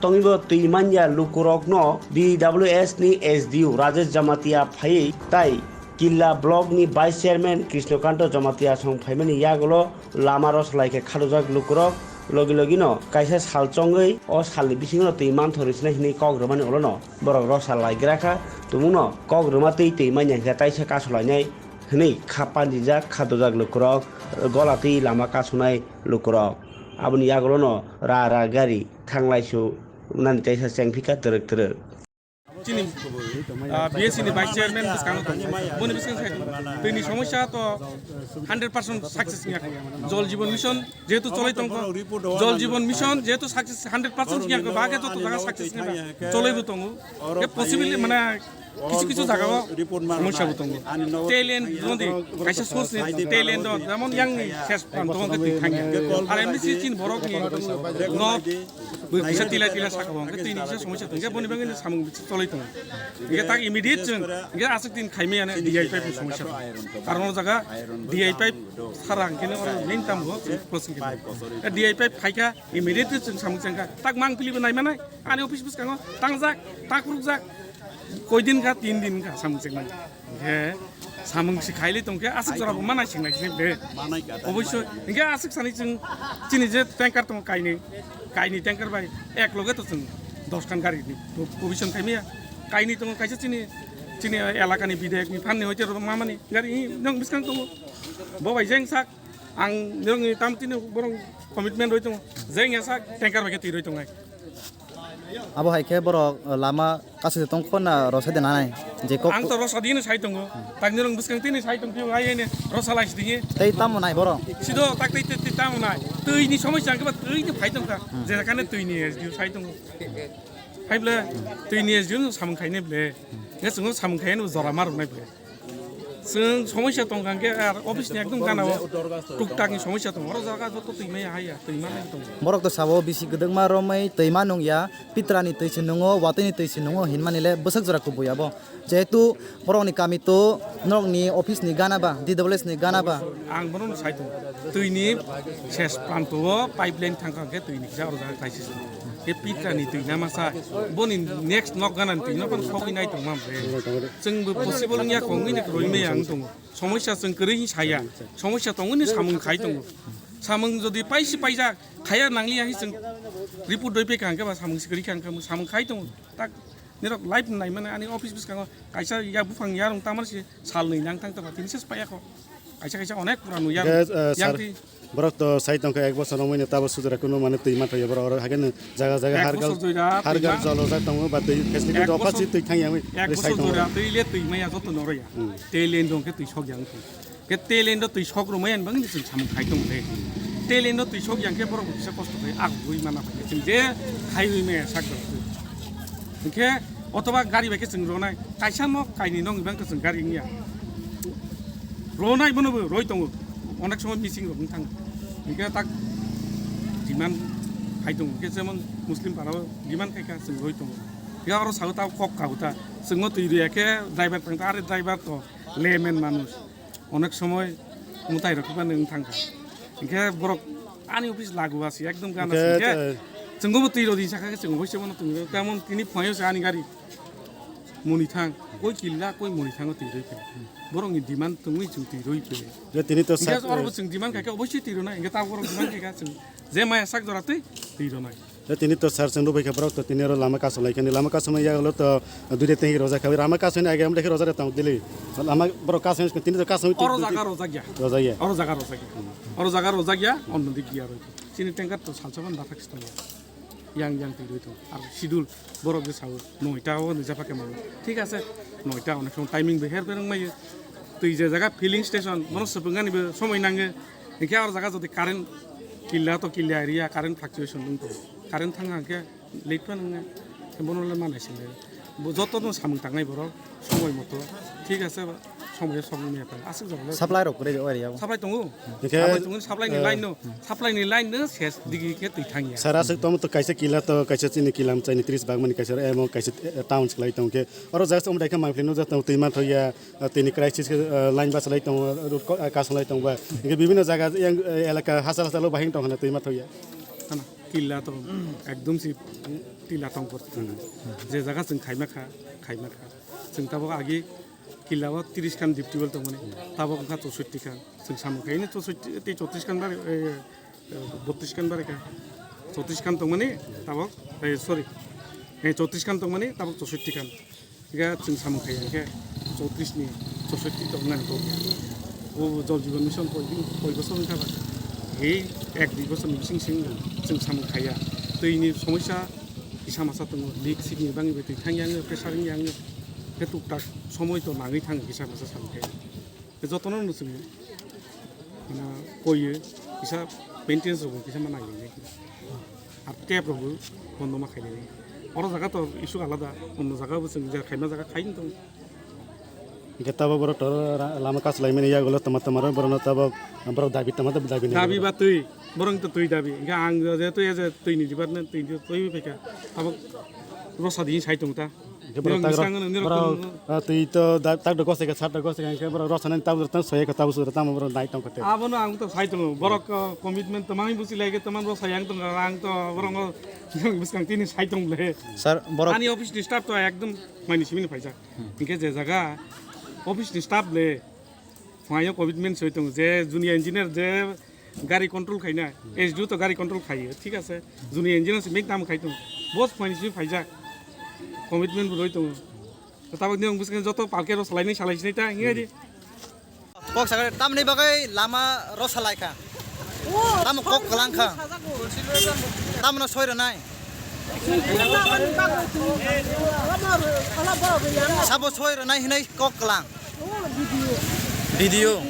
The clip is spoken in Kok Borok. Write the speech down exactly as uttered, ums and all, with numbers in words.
Tongwibo twi manya lukurokno D W S ni S D O Rajesh Jamatia phaiwi tai Killa block ni Vice Chairman Krishnakanto Jamatia song phaimani yagulo lama rosalai khe kharujak lukurok logi logi no kaisa sal chongwi o salni bisingo twi manthor rwsina hinwi kok rwmani ulo no borok rosa lai gra kha, tumungno kok rwma twi twi manya khe taisa kasulainai hinwi kha panjijak kha dojak lukurok gola twi lama kasonai lukurok. Aboni yagulo no ra ra gari thanglai su nani taisa chengphika twrwk twrwk. Chini, ah, B S C ni vice chairman bwskango tongo. Boni bwskango sai tongo. Twini somosya to hundred percent success wngya. Jal Jeevan Mission jehetu cholai tongo. Jal Jeevan Mission jehetu success hundred percent wngya, bahai khe joto jaga success wngya. Cholai bo tongo. Khe possibly mane kichu kichu jaga o somosya bo tongo. Talent jodi kaisa source ni talent do, jemon yang ni ses pran tongo khe twi thangya. Ar emni si chini borok ni no Bwkisa tila tila saka bo, hwnkhe twini kisa somosya tong khe boni bagwi no samung bithi cholai tongo. Hwnkhe tak immediate chwng, hwnkhe aswk din khaimaya no D I pipe ni somosya tongo. Karon o jaga D I pipe sara hwnkhe no oro main tamo closing khe. D I pipe phaikha immediate chwng samung chengkha. Tak mang pili bo naimanai, ani office bwskango tangjak, tak rukjak, koi din kha, tin din kha samung chengmani. Hwnkhe samung si khailai tongkhe aswk jorabo manai singlai khe de. Oboisoi. Hwnkhe aswk sani chwng chini je tanker tongo kainwi, kainwi tanker bai ek loge to chwng dos khan gari ni provision khaimaya. Kainwi tongo kaisa chini, chini elakani bidhayakni phanni hoite rw mamani gari nong bwskang tongo. Bo bai jeng sak ang nirokni tam chini borok commitment rwi tongo. Jeng ya sak tanker bai khe twi rwi tongnai. Abo hai khe borok, uh, lama kasui tong kho na rosai de nanai je kok. Ang to rosa dino sai tongo. Tangni rong bwskang tini sai tong phio ai ne rosa lai sidingi. Tei tamo nai borok. Sido tak tei tei tamo nai. Twi ni somosya ang ba twi ni phai tong kha. Hmm. Je kane twi ni S D O sai tongo. Hai ble twi ni S D O no samung khai ne ble. Ne sungo samung khai no jora mar nai ble. Chwng somosya tongkha hwnkhe, ar office ni ekdom gana o tuktak ni somosya tongo. Oro jaga joto twi maya haya, twi manai tongo. Borok to sabo bisi kwdwkma romwi twi ma nungya, pitra ni twi se nungo, watwi ni twi se nungo hinmani le bwswk jora kubui abo. Jehetu borok ni kami to norok ni office ni gana ba, D W S ni gana ba. Ang bono no sai tongo. Twi ni ses pranto o pipeline thangkha hwnkhe twi ni kisa oro jaga crisis tongo. Khe pitra ni twi na masa, boni next nok gana ni twi no phan sogwi nai tongma hwnkhe. Chwngbo possible wngya kho, wngwi ni kwrwi maya wng tongo. Somosya chwng kwrwi saya. Somosya tongwi ni samung khai tongo. Samung jodi paisi paijak, khaya nangliya hi chwng report doi pekha hwnkhe ba samung si kwrwi kha hwnkhe samung khai tongo. Tak nirok live nai mane ani office bwskango kaisa ya buphang yarung tamar si sal nwi nang thang tongkha tini ses paiya kho. Kaisa kaisa onek pura nwi yarung. Hwnkhe, eh, yang sir, twi Borok to sai tongkha ek bosor romwi no tabo sujura kunu mane twi manthoya borok oro haikhe no jaga jaga Ek hargal bosor joira twi hargal ma- jol rojak tongo ba twi facility Ek rok bosor- phatsi twi thangya wngwi ek twi sai bosor tongo. Joira twi le twi maya joto no roya. Hmm. Tei len dong khe twi sok yang tong. Khe tei len do twi sok romaya ni bagwi chwng samung khai tong le. Tei len do twi sok yang khe borok bo kisa kosto khai agugwi mana pai chwng je khai wi maya sak rok. Hwnkhe Othoba gari bai khe chwng ronai, kaisa nok kainwi nok ni bang khe chwng gari wngya. Ronai bono bo roi tongo, onek somoy missing rok wng thango. Hwnkhe tak demand khai tongo, hwnkhe jemon Muslim para o demand khai kha chwng roi tongo. Hwnkhe oro sao ta kok kago ta, chwngno twi rwya khe driver tang ta, are driver to layman manush. Onek somoy mwtai rok phano wng thang kha. Hinkhe borok ani office lagu asi, ekdom gana Hinkhe, asi. Hinkhe eh, chwngbo twi rodi sakha khe chwng oboise bono twi rw. Tamon tini phaio se ani gari. Muni thang, koi killa, koi muni thango twi rw khe. Borokni demand tongwi chwng twi rw khe. Je tini to Hinkhe sak, oro eh, bo chwng demand kha khe oboise twi rw nai. Hinkhe ta borok demand kha khe chwng je maya sak jora twi, twi rw nai. Da tini to sir chwng nubai kha borok to tini oro lama kasonglai kha ni lama kasongmani yagulo to duida tengwi rojak kha lama kasongni age amtwi khe rojak tong dili lama borok kasong tini to kasong Oro jaga rojak ya. Rojak ya. Oro jaga rojak ya. Oro jaga rojak ya, onno dik ya roi. Chini tanker to salsa ban bathak stongo. Yang yang twi roi tong. Ar schedule borok je sao noita o ni japa khe mano. Thik ase. Noita onek somoi timing bo her bereng mai. Twi je jaga filling station, bono swpwngani bo somoi nango. Hinkhe aro jaga jodi current killa to killa area current fluctuation wng tongo. Current thang hang khe late phano wngya. Bono le manai singya. Bo joto no samung tangnai borok somoi moto. Thik ase, somoi o sogwi maya phano. Aswk jora le. Supply rok kwrwi area o. Supply tongo. Hinkhe, Supply tongo, supply ni eh, line no. Supply ni line no ses digi khe twi thangya. Sir, aswk tomo to kaisa killa to kaisa chini killa mchai ni tris bag mani kaisa emo kaisa, eh, town swlai tong khe. Oro jaga se omo dai khe mangpili nukjak tongo twi manthoya. Ah, tini crisis khe, ah, line bachalai tongo, road ko-, ah, kasolai tongo ba. Hinkhe bibhinno jaga yang, eh, elaka hachal hachalo bahing tongkha na twi manthoya. Hana, killa to ekdom si Tila tongkor. Hmm. Je jaga chwng khaima kha, khaima kha. Chwng tabok agi killa o tiris khan deep tubewell tongmani, tabok wngkha chousotti khan. Chwng samung khaini chousotti, tei chotris khan bari, eh, eh, botris khan bari kha. Chotris khan tongmani, tabok, eh, sorry. Eh, chotris khan tongmani, tabok chousotti khan. Hinkhe chwng samung khaiya hinkhe chotris ni chousotti tongna tong. O Jal Jeevan Mission koi din, koi bosor wngkha ba. Ei ek dui bosor ni bising sing chwng samung khaiya. Twi ni somosya kisa masa tongo, leak sik ni bangwi bai twi thang yang, pressure wng yang. Khe tuk tak somoi to nangwi thang kisa masa samung khaiya. Jotono no chwng, mane, koiyo, kisa maintenance rok kisa ma naiwi nai. Ar tap rok bo bondo ma khainai. Oro jaga to issue alada, ondo jaga bo chwng je khaima jaga khai tong. Hingke tabo borok to ra-, lama kaslaimani yagulo tama tama rok borokno tabo borok dabi tama dabi ni. Dabi ba twi, borok to twi dabi. Hingke ang je twi je twi ni department twi ni twi phaikha. Abo rosa di sai tong ta. Hingke borok Nirok tak rok, bwskango nirok borok, tong. Ah, twi to da-, tak do gosek, sat do gosek, hingke borok rosa nani tabuk tang soyek tabuk sura tamo borok nai tong kate. Abono ang to sai tongo. Borok, ah, commitment to mangni busi lage to man rosa yang tong ang to borok no bwskang tini sai tong le. Sir, borok Ani office ni staff to ekdom maini simini phaijak. Hingke je jaga office ni staff le phaio commitment soi tong je junior engineer je gari control khaina, S D O to gari control khaio, thik ase. Junior engineer se mek tam khai tong. Boss phani si phaijak. Commitment bo roi tong. Tabok ni ang bwskango joto palke ro salai ni salai sinai ta, hingai di. Kok sakare tamni bagwi lama ro salai kha. Tamo kok kalang kha. Tamno soi rwnai. Sabo soi rwnai hinai kok kalang. D D O.